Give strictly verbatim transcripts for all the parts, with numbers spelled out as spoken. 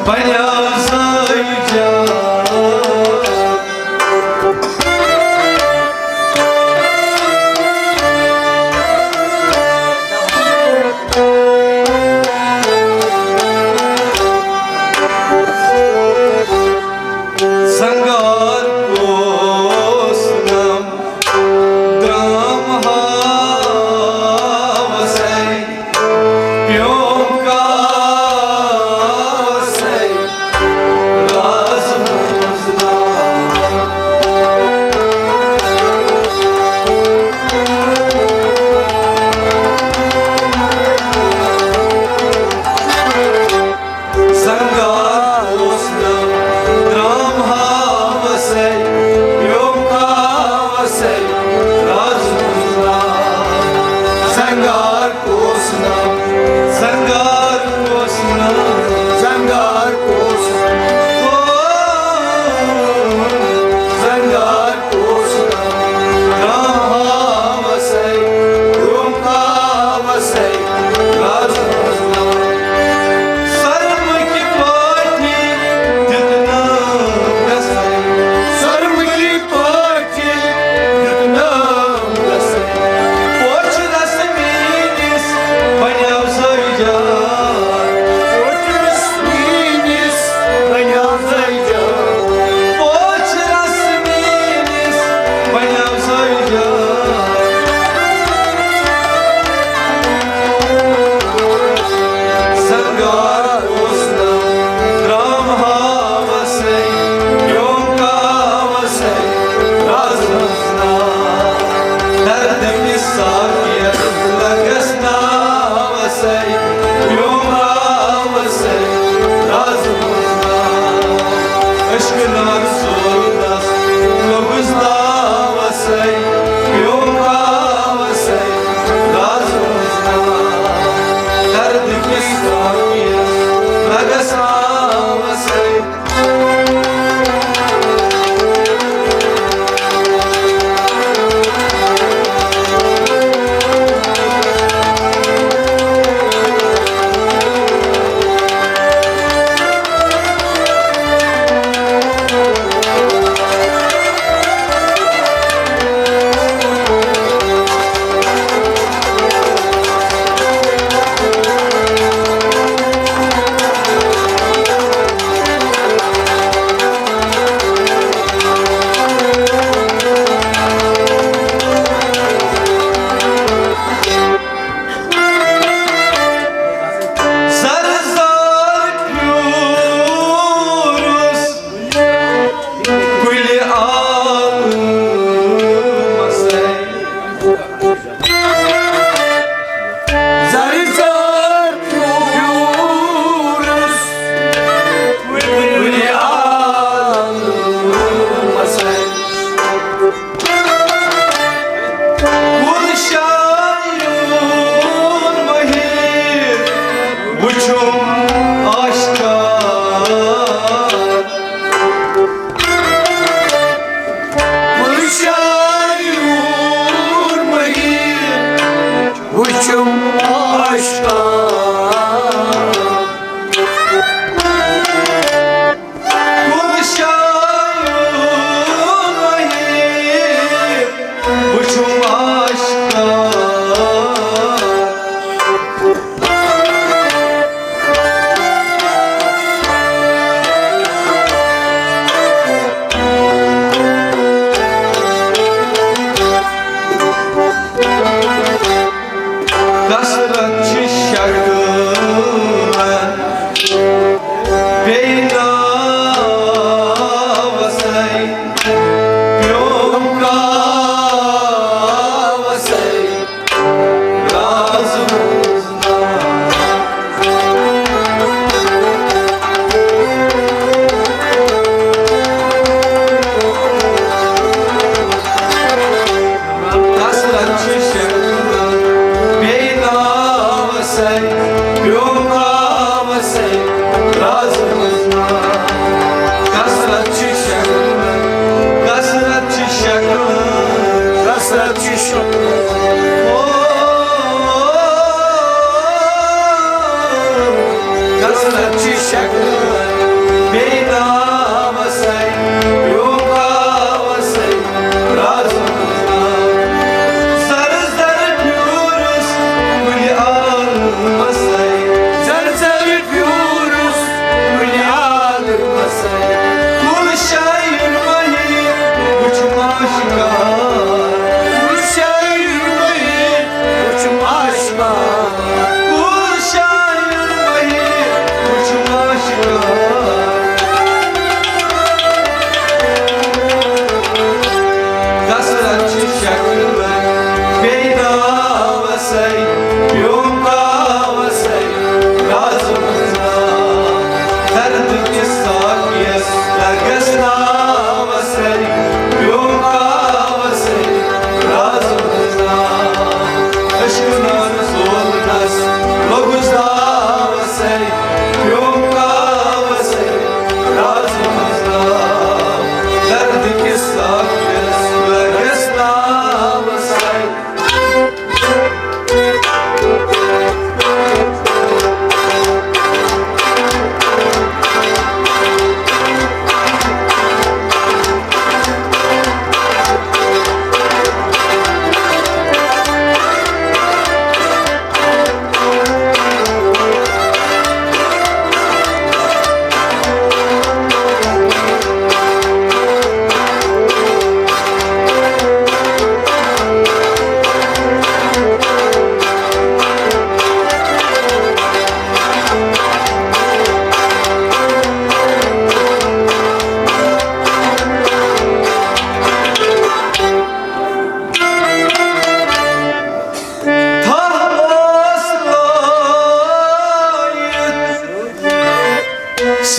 بنیاو زٲوۍ جان۔ زنگار اوس نم درام ہاوسے، پیوم کاوسے، راز منز نام۔ زنگار اوس نہٕ درام ہاوسے، پیوم کاوسے، راز منز نام۔ زنگار اوس نہٕ، زنگار اوس نہٕ، زنگار اوس، او، زنگار اوس نہٕ، درام ہاوسے، پیوم کاوسے، راز منز نام۔ سرمٕکۍ پٲٹھۍ دیُت نہٕ گژھے۔ سرمٕکۍ پٲٹھۍ دیُت نہٕ گژھے۔ پوچھ رس میٖنِس بنیاو زٲوۍ جان۔ پوچھ رس میٖنِس بنیاو زٲوۍ جان۔ پوچھ رس میٖنِس بنیاو زٲوۍ جان۔ زنگار اوس نہٕ، درام ہاوسے، پیوم کاوسے، راز منز نام۔ درد کِس ساقیَس لگس ناوسے، پیوم کاوسے، راز منز نام۔ عشق نار سولنس لوگس ناوسے، پیوم کاوسے، راز منز نام۔ درد کِس ساقیَس لگس ناوسے۔ زر زار پھیوٗرُس کُلہِ آلہٕ مسے۔ زر زار پھیوٗرُس کُلہِ آلہٕ مسے۔ گُلشن ہُنٛد مٔہِر وُچھُم آشکار۔ گُلشن ہُنٛد مٔہِر وُچھُم آشکار۔ گُلشن وُچھُم آشکار۔ کثرت چھِ شکلن بیٚیہِ ناوسے، پیوم کاوسے، راز منز ناو۔ کثرت چھِ شکلن بیٚیہِ ناوسے، پیوم کاوسے، راز منز ناو۔ کثرت چھِ شکلن، کثرت چھِ شکلن، کثرت چھِ شکلن۔ او، کثرت چھِ شکلن۔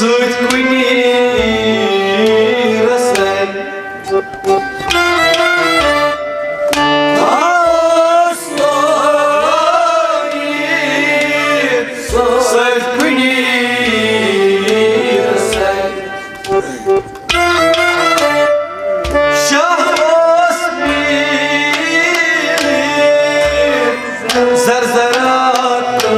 سۭتۍ کُنی رسے۔ آس لٲگِتھ سۭتۍ کُنی رسے۔ شاہ اوس میٖر زرزراتس۔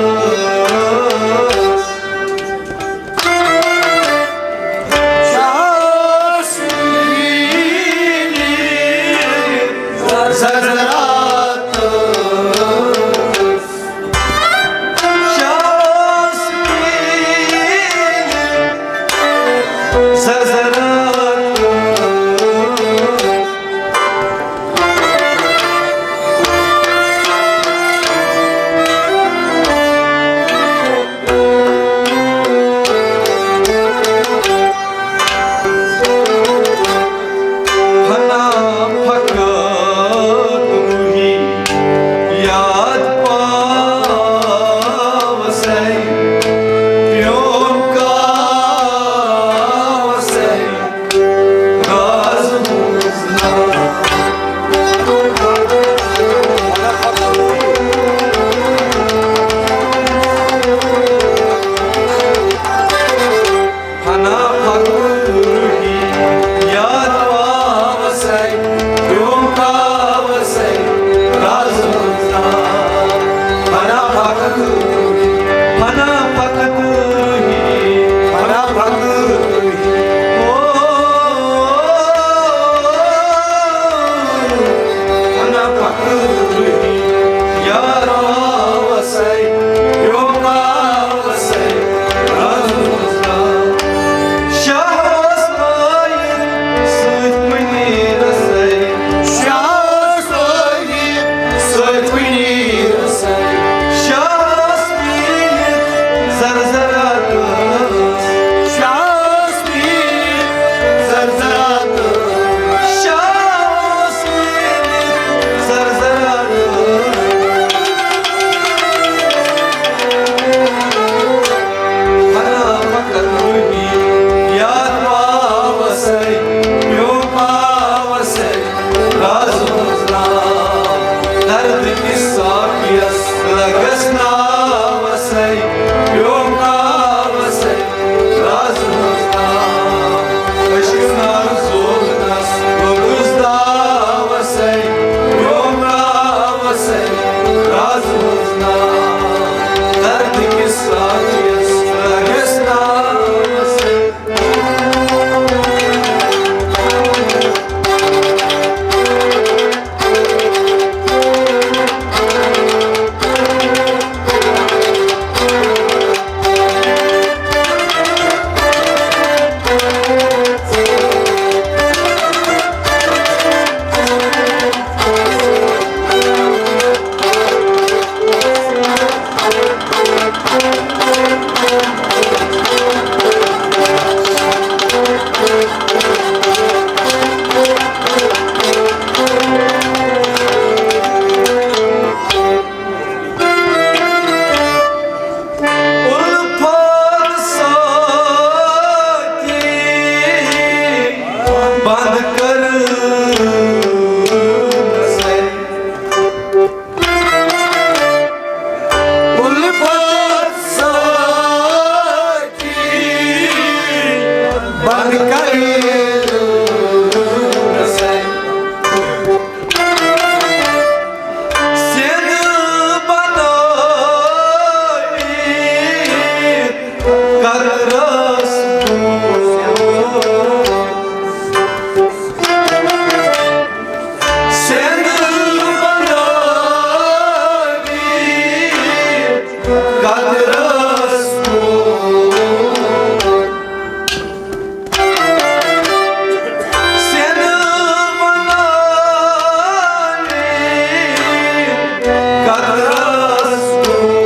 شاہ اوس میٖر زرزراتس۔ شاہ اوس میٖر زرزراتس۔ ہنا پھکہٕ روٗہی یاد پاوسے، پیوم کاوسے۔ الفت سۭتی بند کٔرٕسے۔ الفت سۭتی بند کٔرٕسے۔ سیٚنٛدٕ بنٲوِتھ کترس گوٚو۔ سیٚنٛدٕ بنٲوِتھ کترس گوٚو۔ سیٚنٛدٕ بنٲوِتھ کترس گوٚو۔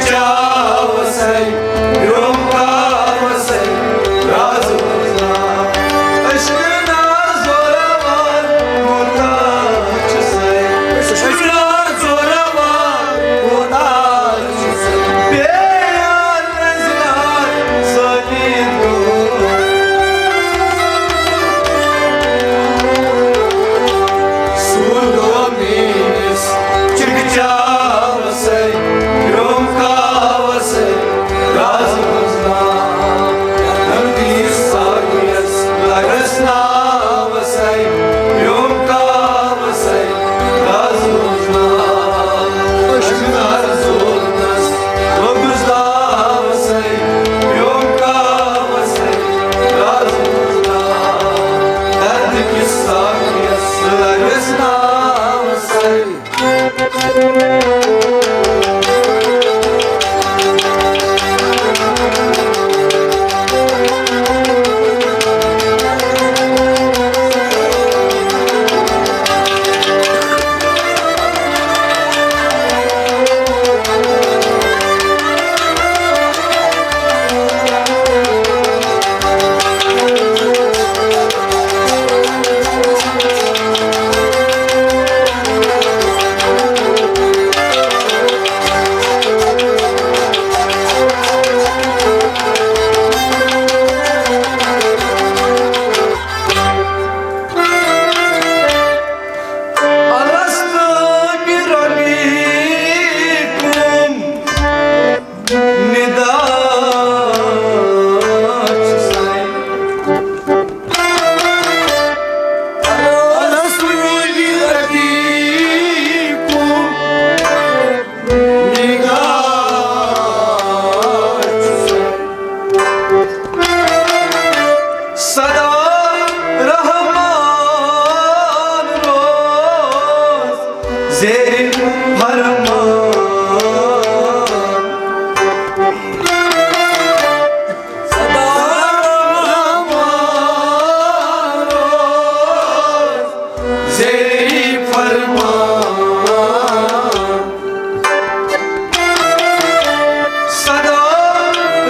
چاوسے، یوم کاوسے، راز وزنا۔ عشق نا زوراوار، کوتاہ چھُسے۔ عشق نا زوراوار، کوتاہ چھُسے۔ بے یار نزنار، زٲنِتھ گوٚو۔ سوٗر گوٚو میٲنِس چِکچاوسے، یوم کاوسے، راز وزنا۔ نمدی ساگیس لگس ناوسے، یوم کاوسے، راز وزنا۔ اشنار زورنس لوگس داوسے، یوم کاوسے، راز وزنا۔ درد کس ساگیس لگس ناوسے۔ الست بربکم، ندا چھُسے۔ الست بربکم، ندا چھُسے۔ صدا رحمان روز زیر فرمان۔ صدا رحمان روز زیر فرمان۔ صدا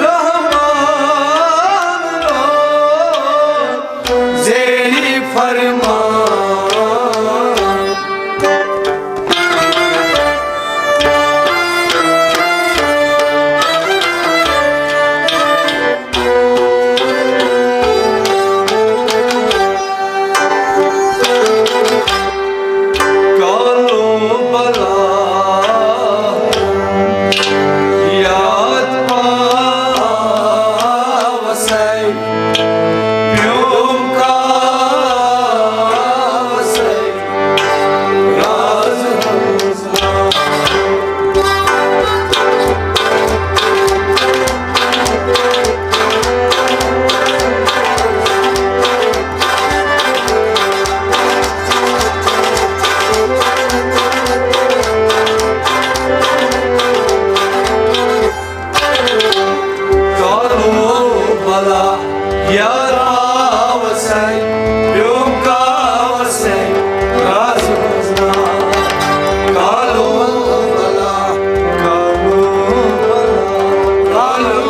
رحمان روز زیر فرمان۔ کالو بلا یاد پاوسے، پیوم کاوسے، راز ہنسا۔ کالو بلا یار آوسے، پیوم کاوسے، راز وزنا۔ کالو بلا، کالو بلا، کالو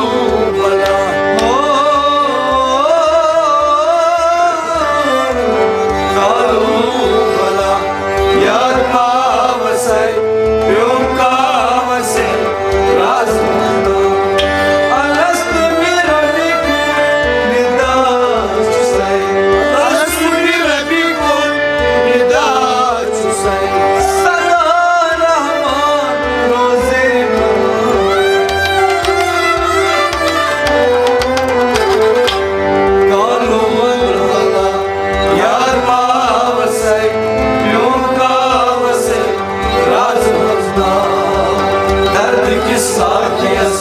بلا، او، کالو بلا۔ یاد پاوسے، پیوم کاوسے، راز وزنا۔ الست بربکم، ندا چھُسے۔ الست بربکم، ندا چھُسے۔ صدا رحمان روزے کالو بلا یار پاوسے، پیوم کاوسے، راز وزنا۔ درد کس ساقیس